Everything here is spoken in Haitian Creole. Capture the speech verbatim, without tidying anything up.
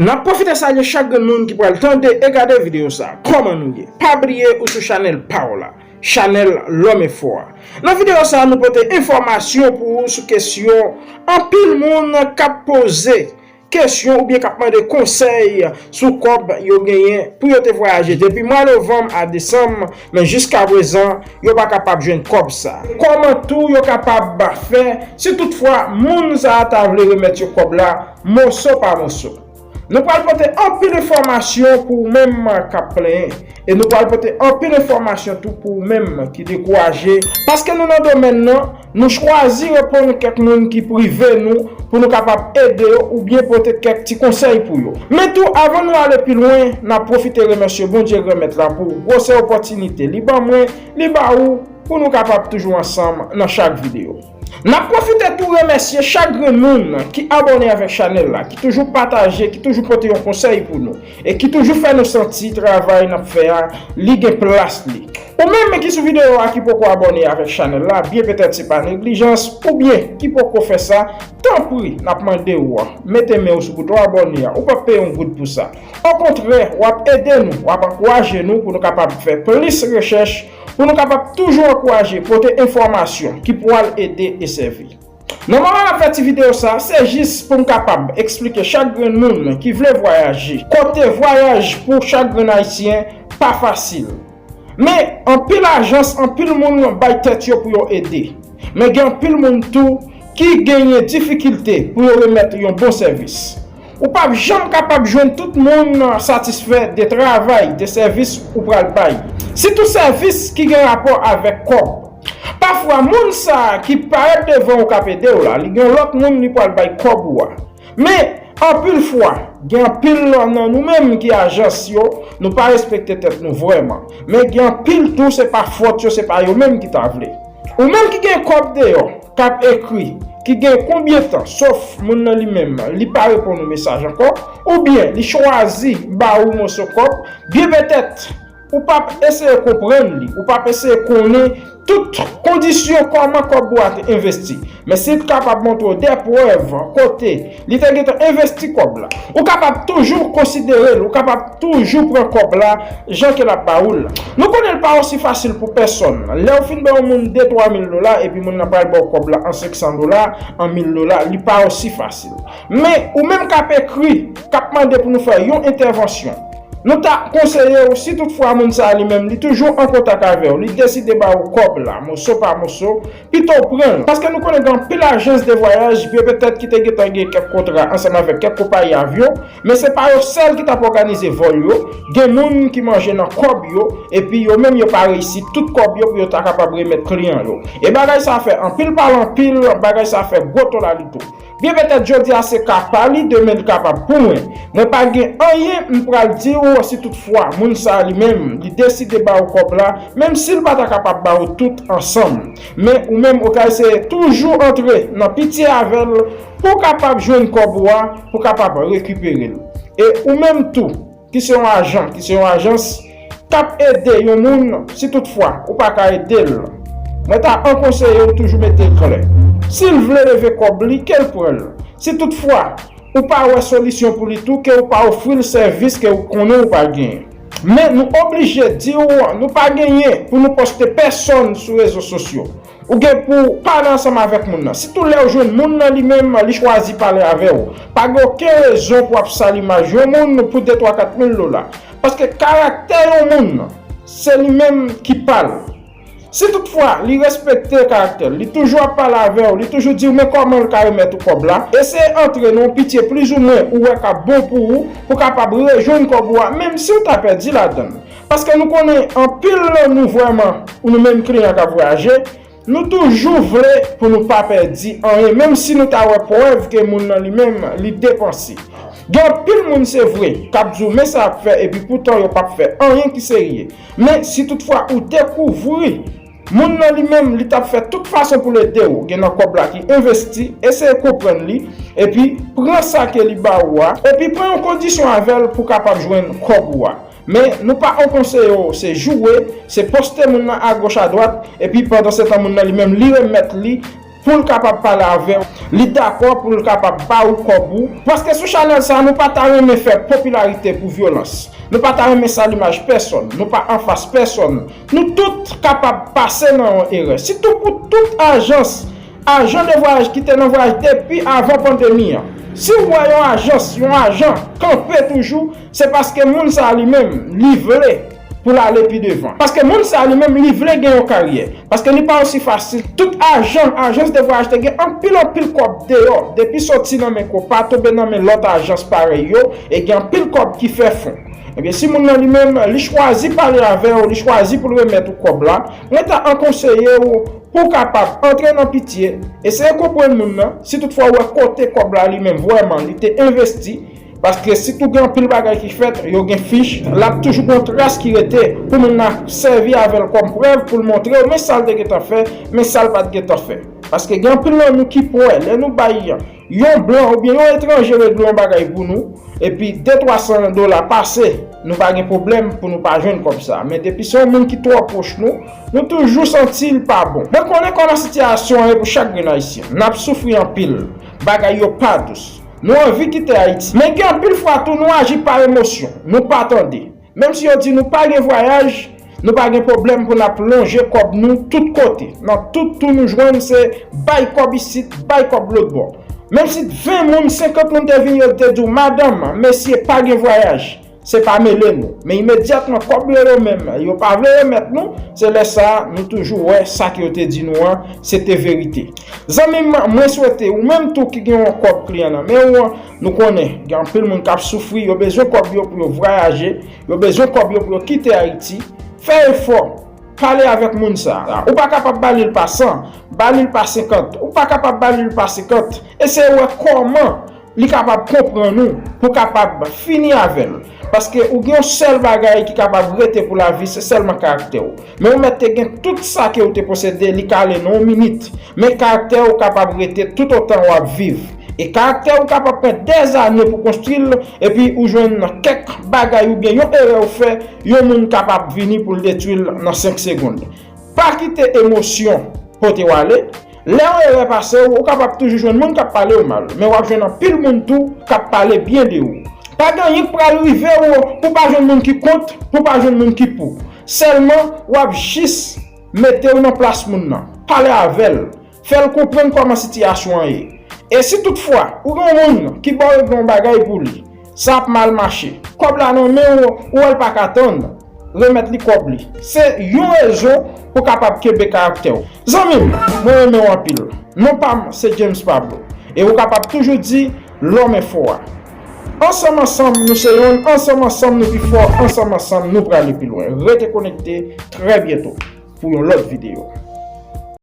N ap pwofite salye chak grenn moun ki pral tande e gade videyo sa. Kòman nou ye? Pa bliye ou sou chanèl pa w la, chanèl Lòm Enfo a. Nan videyo sa, nou pote enfòmasyon pou ou sou kesyon anpil moun k ap poze kesyon oubyen k ap mande konsèy sou kòb yo genyen pou yo te vwayaje depi mwa novanm a desanm, men jiskaprezan, yo pa kapab jwenn kòb sa. Kòman tou yo kapab fè si toutfwa moun sa a ta vle remèt yo kòb la moso pa moso? Nou pral pote anpil enfòmasyon pou ou menm k ap plenyen. E nou pral pote anpil enfòmasyon tou pou ou menm ki dekouraje. Paske nou nan domèn nan, nou chwazi reponn kèk moun ki prive nou pou nou kapab ede yo oubyen pote kèk ti konsèy pou yo. Men tou, avan nou ale pi lwen, n ap pwofite remèsye Bondye Granmèt la pou gwosè opòtinite li ban mwen, li ba ou, pou nou kapab toujou ansanm nan chak videyo. N ap pwofite tou remèsye chak grenn moun ki abòne avèk chanèl la, ki toujou pataje, ki toujou pote yon konsèy pou nou, e ki toujou fè nou santi travay n ap fè a, li gen plas li. Ou menm ki sou videyo a ki poko abòne avèk chanèl la, byen petèt se pa neglijans, oubyen ki poko fè sa, tanpri, n ap mande w, mete men w sou bouton abòne a, ou p ap peye yon goud pou sa. Okontrè, w ap ede nou, w ap ankouraje nou pou nou kapab fè plis rechèch, pou nou kapab toujou ankouraje, pote enfòmasyon ki pral ede e sèvi. Nan moman n ap fè ti videyo sa, se jis pou m kapab eksplike chak grenn moun ki vle vwayaje, kote vwayaj pou chak grenn Ayisyen pa fasil. Men, anpil ajans, anpil moun bay tèt yo pou yo ede. Men gen anpil moun tou ki genyen difikilte pou yo remèt yon bon sèvis. Ou p ap janm kapab jwenn tout moun satisfè de travay, de sèvis ou pral bay. Sitou sèvis ki gen rapò avèk kòb. Pafwa, moun sa a ki parèt devan ou k ap ede w la, li gen yon lòt moun li pral bay kòb ou a. Men, anpil fwa, gen anpil nan nou menm ki ajans yo, nou pa respekte tèt nou vrèman. Men gen anpil tou, se pa fòt yo, se pa yo menm ki ta vle. Ou menm ki gen kòb deyò, k ap ekri, ki gen konbyen tan, sof moun nan li menm, li pa reponn ou mesaj ankò, oubyen li chwazi ba ou moso kòb, byen petèt, ou p ap eseye konprann li, ou p ap eseye konnen tout kondisyon kòman kòb ou a te envesti. Men si l kapab montre w de prèv kote li te gentan envesti kòb la, ou kapab toujou konsidere l, ou kapab toujou pran kòb la jan ke l ap ba ou l la. Nou konnen l pa osi fasil pou pèsòn. Lè w fin ba yon moun de twa mil dola, epi moun nan pral ba w kòb la an senk san dola, an mil dola, li pa osi fasil. Men, ou menm k ap ekri, k ap mande pou nou fè yon entèvansyon, nou ta konseye w, si toutfwa moun sa a li menm, li toujou an kontak avè w, li deside ba ou kòb la, moso pa moso, pito w pran l. Paske nou konnen gen anpil ajans de vwayaj, byen petèt ki te gentan gen kèk kontra ansanm avèk kèk konpayi avyon, men se pa yo sèl ki t ap òganize vòl yo, gen moun ki manje nan kòb yo, epi yo menm yo pa reyisi tout kòb yo pou yo ta kapab remèt kliyan yo. E bagay sa fè anpil pale anpil, bagay sa fè gwo tòlali tou. Byen petèt jodi a se ka pa li, demen li kapab pou mwen. Mwen pa gen anyen m pral di w si toutfwa moun sa a li menm, li deside ba ou kòb la, menm si l pa ta kapab ba ou tout ansanm. Men ou menm ou ka eseye toujou antre nan pitye avè l pou w kapab jwenn kòb ou a, pou w kapab rekipere l. E ou menm tou, ki se yon ajan, ki se yon ajans, k ap ede yon moun, si toutfwa ou pa ka ede l, mwen ta ankonseye w toujou mete l klè. Si l vle leve kòb li, ke l pran l. Si toutfwa ou pa wè solisyon pou li tou, ke ou pa ofri l sèvis ke ou konnen ou pa genyen. Men nou oblije di w, nou pa genyen pou nou poste pèsòn sou rezo sosyo. Ou gen pou pale ansanm avèk moun nan. Sitou lè w jwenn moun nan li menm, li chwazi pale avè w. Pa gen okenn rezon pou w ap sal imaj yon moun pou de, twa, kat mil dola. Paske karaktè yon moun, se li menm ki pa l. Si toutfwa, li respekte karaktè l, li toujou ap pale avè w, li toujou di w men kòman l ka remèt ou kòb la, eseye antre nan yon pitye plizoumwen ou wè k ap bon pou ou, pou w kapab rejwenn kòb ou a, menm si w ta pèdi ladan l. Paske nou konnen anpil nan nou vrèman, ou nou menm kliyan k ap vwayaje, nou toujou vle pou nou pa pèdi anyen, menm si nou ta wè prèv ke moun nan li menm, li depanse. Gen anpil moun, se vre, k ap di w men sa y ap fè, epi poutan yo p ap fè anyen ki serye. Men si toutfwa ou dekouvri moun nan li menm, li t ap fè tout fason pou l ede w, gen nan kòb la ki envesti, eseye konprann li, epi pran sa ke li ba ou a, epi pran yon kondisyon avè l pou w kapab jwenn kòb ou a. Men nou pa ankonseye w, se joure, se poste moun nan agoch adwat, epi pandansetan moun nan li menm li remèt li pou l kapab pale avè w, li dakò pou l kapab ba ou kòb ou. Paske sou chanèl sa, nou pa ta renmen fè popilarite pou vyolans. Nou pa ta renmen sal imaj pèsonn. Nou pa anfas pèsonn. Nou tout kapab pase nan yon erè. Sitou pou tout ajans, ajan de vwayaj ki te nan vwayaj depi avan pandemi an. Si w wè yon ajans, yon ajan kanpe toujou, se paske moun sa li menm, li vle pou l ale pi devan. Paske moun sa li menm, li vle gen yon karyè. Paske li pa osi fasil. Tout ajan, ajans de vwayaj te gen anpil, anpil kòb deyò. Depi soti nan men Copa, tonbe nan men lòt ajans parèy yo, e gen anpil kòb ki fè fon. Ebyen, si moun nan li menm, li chwazi pale avè w, li chwazi pou l remèt ou kòb la, mwen ta an konseye w pou w kapab antre nan pitye, eseye konprann moun nan, si toutfwa w wè kote kòb la li menm vrèman li te envesti, paske sitou gen anpil bagay ki fèt, yo gen fich, l ap toujou gen yon tras ki rete pou moun nan sèvi avè l kòm prèv pou l montre w men sa l te gentan fè, men sa l pa t gentan fè. Paske gen anpil nan nou ki pwè, lè nou bay yon blan oubyen yon etranje regle yon bagay pou nou, epi de twa san dola pase, nou pa gen pwoblèm pou nou pa jwenn kòb sa. Men depi se yon moun ki twò pwòch nou, nou toujou santi l pa bon. Mwen konnen kòman sitiyasyon an ye pou chak grenn ayisyen. N ap soufri anpil. Bagay yo pa dous. Nou anvi kite Ayiti. Men gen anpil fwa tou nou aji pa emosyon. Nou pa tande. Menm si yo di nou pa gen vwayaj, nou pa gen pwoblèm pou n ap lonje kòb nou tout kote. Nan tout tou nou jwenn se bay kòb isit, bay kòb lòt bò. Menm si ven moun, senkant moun te vini, yo te di w, madanm, mesye, pa gen vwayaj. Se pa mele nou. Men imedyatman, kòb yo yo menm, yo pa vle remèt nou, se lè sa a, nou toujou wè sa ke yo te di nou an, se te verite. Zanmi m, mwen swete ou menm tou ki gen yon kòb kliyan nan men w, nou konnen, gen anpil moun k ap soufri, yo bezwen kòb yo pou yo vwayaje, yo bezwen kòb yo pou yo kite Ayiti. Fè efò, pale avèk moun sa a. Ou pa kapab ba li l pa san, ba li l pa senkant. Ou pa kapab ba li l pa senkant. Eseye wè kòman li kapab konprann ou pou kapab fini avè l. Paske ou gen yon sèl bagay ki kapab rete pou lavi, se sèlman karaktè w. Men ou mèt te gen tout sa ke ou te posede, li ka ale nan yon minit. Men karaktè w kapab rete toutotan w ap viv. E karaktè w kapab pran dèzane pou konstwi l, epi ou jwenn kèk bagay oubyen yon erè ou fè, yon moun kapab vini pou l detwi l nan senk segonn. Pa kite emosyon pote w ale. Lè yon erè pase w, ou kapab toujou jwenn moun k ap pale w mal, men w ap jwenn anpil moun tou k ap pale byen de ou. Pa gen anyen k pral rive w pou pa jwenn moun ki kont, pou pa jwenn moun ki pou. Sèlman, w ap jis mete w nan plas moun nan. Pale avè l. Fè l konprann kòman sitiyasyon an ye. E si toutfwa, ou gen yon moun ki ba w regle yon bagay pou li, sa ap mal mache. Kòb la nan men w, ou wè l pa ka tann, remèt li kòb li. Se yon rezon pou w kapab kenbe karaktè w. Zanmi m, mwen renmen w anpil. Non pa m, se James Pablo. E ou kapab toujou di, Lòm Enfo a. Ansanm, ansanm, nou se yonn, ansanm, ansanm, nou pi fò, ansanm, ansanm, nou prale pi lwen. Rete konekte, trè byento, pou yon lòt videyo.